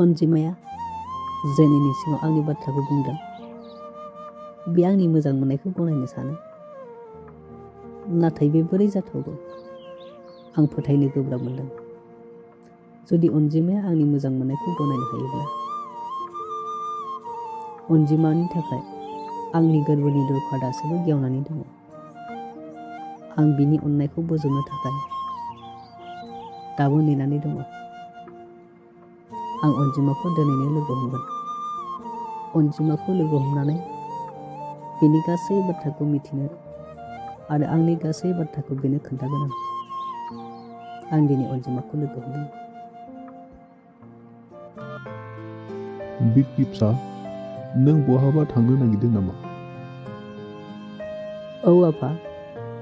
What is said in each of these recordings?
अनजिमाया जेनिनि सिगाङाव आंनि बाथ्राखौ बुंदों। बे आंनि मोजां मोननायखौ गनायनो सानो, नाथाय बे बोरै जाथावगौ आं फोथायनो गोब्राब मोनदों। जुदि अनजिमाया आंनि मोजां मोननायखौ गनायनो हायोब्ला, अनजिमानि थाखाय आंनि गोरबोनि दरखौआ दासिमबो गेवनानै दङ। आं बिनि अननायखौ बोजबनो थाखाय दाबो नेनानै दङ। आं अनजिमाखौ दिनैनो लोगो हमगोन। अनजिमाखौ लोगो हमनानै बेनि गासै बाथ्राखौ मिथिनो आरो आंनि गासै बाथ्राखौ बेनो खोन्थागोन। आं दिनै अनजिमाखौ लोगो हमदों। बिक्की फिसा, नों बहाबा थांनो नागिरदों नामा? औ आफा,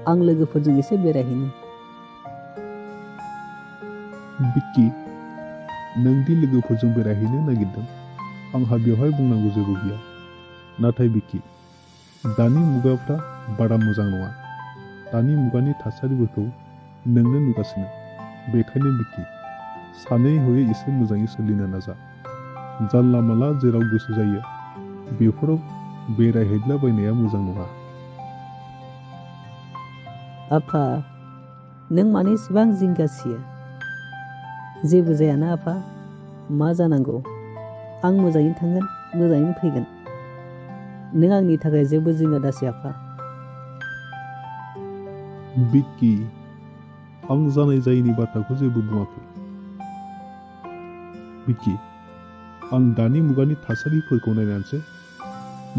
आं लोगोफोरजों एसे बेरायहैनो। बिक्की, नोंदि लोगोफोरजों बेरायहैनो नागिरदों, आंहा बेवहाय बुंनांगौ जेबो गैया। नाथाय बिक्की, दानि मुगाफ्रा बारा मोजां नङा। दानि मुगानि थासारिफोरखौ नोंनो नुगासिनो। बेखायनो बिक्की, सानै हयै एसे मोजाङै सोलिनो नाजा। जानला मानला जेराव गोसो जायो बेफोराव बेरायहैलाबायनाया मोजां नङा। आफा, नों मानो इसेबां जिंगासियो? जेबो जायाना आफा, मा जानांगौ? आं मोजाङैनो थांगोन, मोजाङैनो फैगोन। नों आंनि थाखाय जेबो जिंगा दासि आफा। बिक्की, आं जानाय जायैनि बाथ्राखौ जेबो बुङाखै। बिक्की, आं दानि मुगानि थासारिफोरखौ नायनानैसो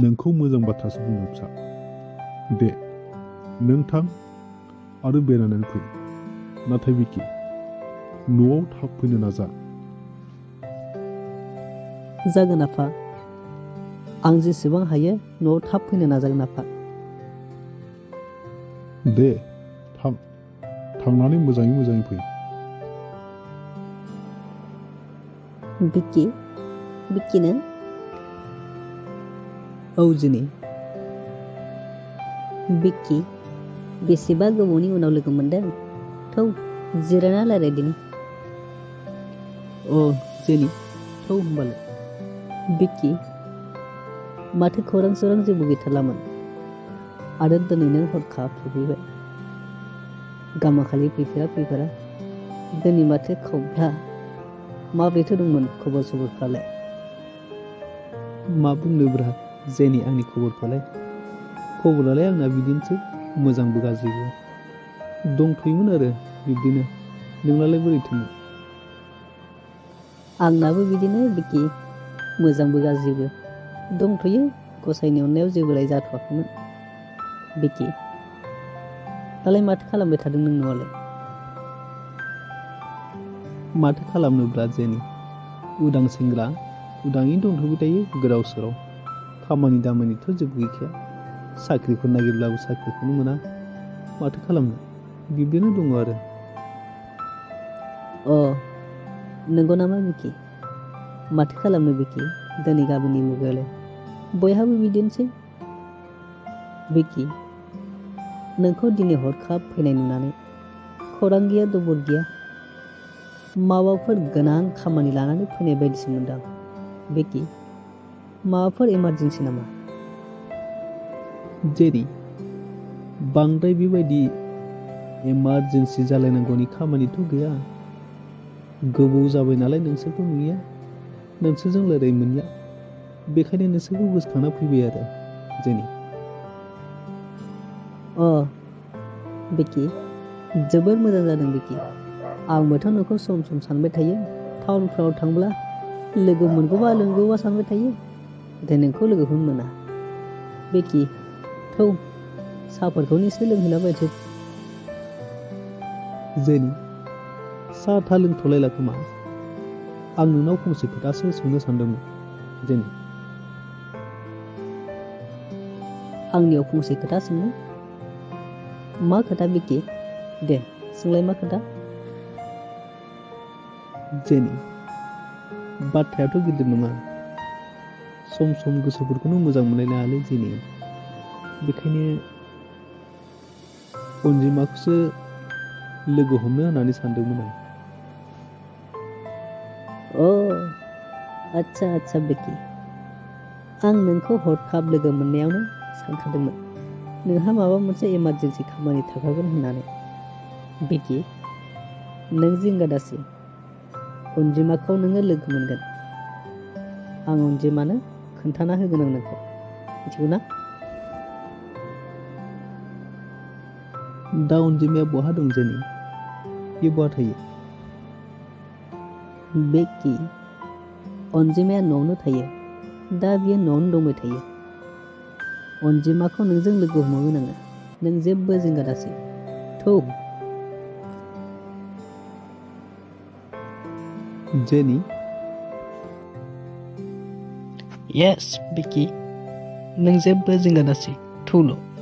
नोंखौ मोजां बाथ्रासो बुंदों फिसा। दे, नों थां आरो बेरायनानै फै। नाथाय बिक्की, न'आव थाब फैनो नाजा। जागोन आफा, आं जेसेबां हायो न'आव थाब फैनो नाजागोन आफा। दे, थांनानै मोजाङै फै। बिक्की नों? औ जेनि। बिक्की, बेसेबा गोबावनि उनाव लोगो मोनदों। थौ, जिरायना रायज्लायदिनि। अ जेनि, थौ होमबालाय। बिक्की, माथो खौरां सौरां जेबो गैथारलामोन आरो दिनै नों हरखाब सफैबाय। गामाखालि फैफेरा दिनै माथो खबरा? माब्रैथो दंमोन खबर सबरफ्रालाय? मा बुंनोब्रा जेनि, आंनि खबरालाय आंना बिदिनोसै, मोजांबो गाज्रिबो दंथ'योमोन आरो बिब्दिनो। नोंनालाय बोरैथोमोन? आंनाबो बिदिनो बिक्की, मोजांबो गाज्रिबो दंथ'यो। गसाइनि अननायाव जेबोलाय जाथ'वाखैमोन। बिक्की, दालाय माथो खालामबाय थादों नों न'आवलाय? माथो खालामनोब्रा जेनि, उदां सेंग्रा, उदाङैनो दंथ'बाय थायो गोदाव सोराव। खामानि दामानिथ' जेबो गैखाया। साख्रिफोर नागिरब्लाबो साख्रिखौनो मोना। माथो खालामनो, बिब्दिनो दङ आरो। अ, नंगौ नामा बिक्की? माथो खालामनो बिक्की, दिनै गाबोननि मुगायावलाय बयहाबो बिदिनोसै। बिक्की, नोंखौ दिनै हरखाब फैनाय नुनानै खौरां गैया दबर गैया, माबाफोर गोनां खामानि लानानै फैनाय बायदिसो मोनदां। बिक्की, माबाफोर इमारजेन्सि नामा? जेरि, बांद्राय बेबायदि इमारजेन्सि जालायनांगौनि खामानिथ' गैया। गोबाव जाबाय नालाय नोंसोरखौ नुयिया, नोंसोरजों रायज्लाय मोनिया। बेखायनो नोंसोरखौ गोसोखांना फैबाय आरो जेनि। अ बिक्की, जोबोर मोजां जादों बिक्की। आंबोथ' नोंखौ सम सम सानबाय थायो। टाउनफ्राव थांब्ला लोगो मोनगौबा सानबाय थायो, नाथाय नोंखौ लोगोखौनो मोना। बिक्की, थौ, साहाफोरखौनो एसे लोंहैलाबायसै। जेनि, साहा था लोंथ'लायला खोमा। आं नोंनाव फंसे खोथासो सोंनो सानदोंमोन जेनि। आंनियाव फंसे खोथा सोंनो? मा खोथा बिक्की? दे सोंलाय, मा खोथा? जेनि, बाथ्रायाथ' गिदिर नङा। सम सम गोसोफोरखौनो मोजां मोनलायलाङालै जेनि। बेखायनो अनजिमाखौसो लोगो हमनो होननानै सानदोंमोन आं। अ, आच्छा बेकी, आं नोंखौ हरखाब लोगो मोननायावनो सानखादोंमोन नोंहा माबा मोनसे इमारजेन्सि खामानि थाखागोन होननानै। बेकी, नों जिंगा दासि, अनजिमाखौ नोङो लोगो मोनगोन। आं अनजिमानो खोन्थाना होगोन आं नोंखौ, मिथिगौ ना? दा अनजिमाया बहा दं जेनि? बे बहा थायो? बेकी, अनजिमाया न'आवनो थायो। दा बियो न'आवनो दंबाय थायो। अनजिमाखौ नोंजों लोगो हमहोगोन आङो। नों जेबो जिंगा दासि। थौ। जेनि? येस बेकी, नों जेबो जिंगा दासि। थौल'।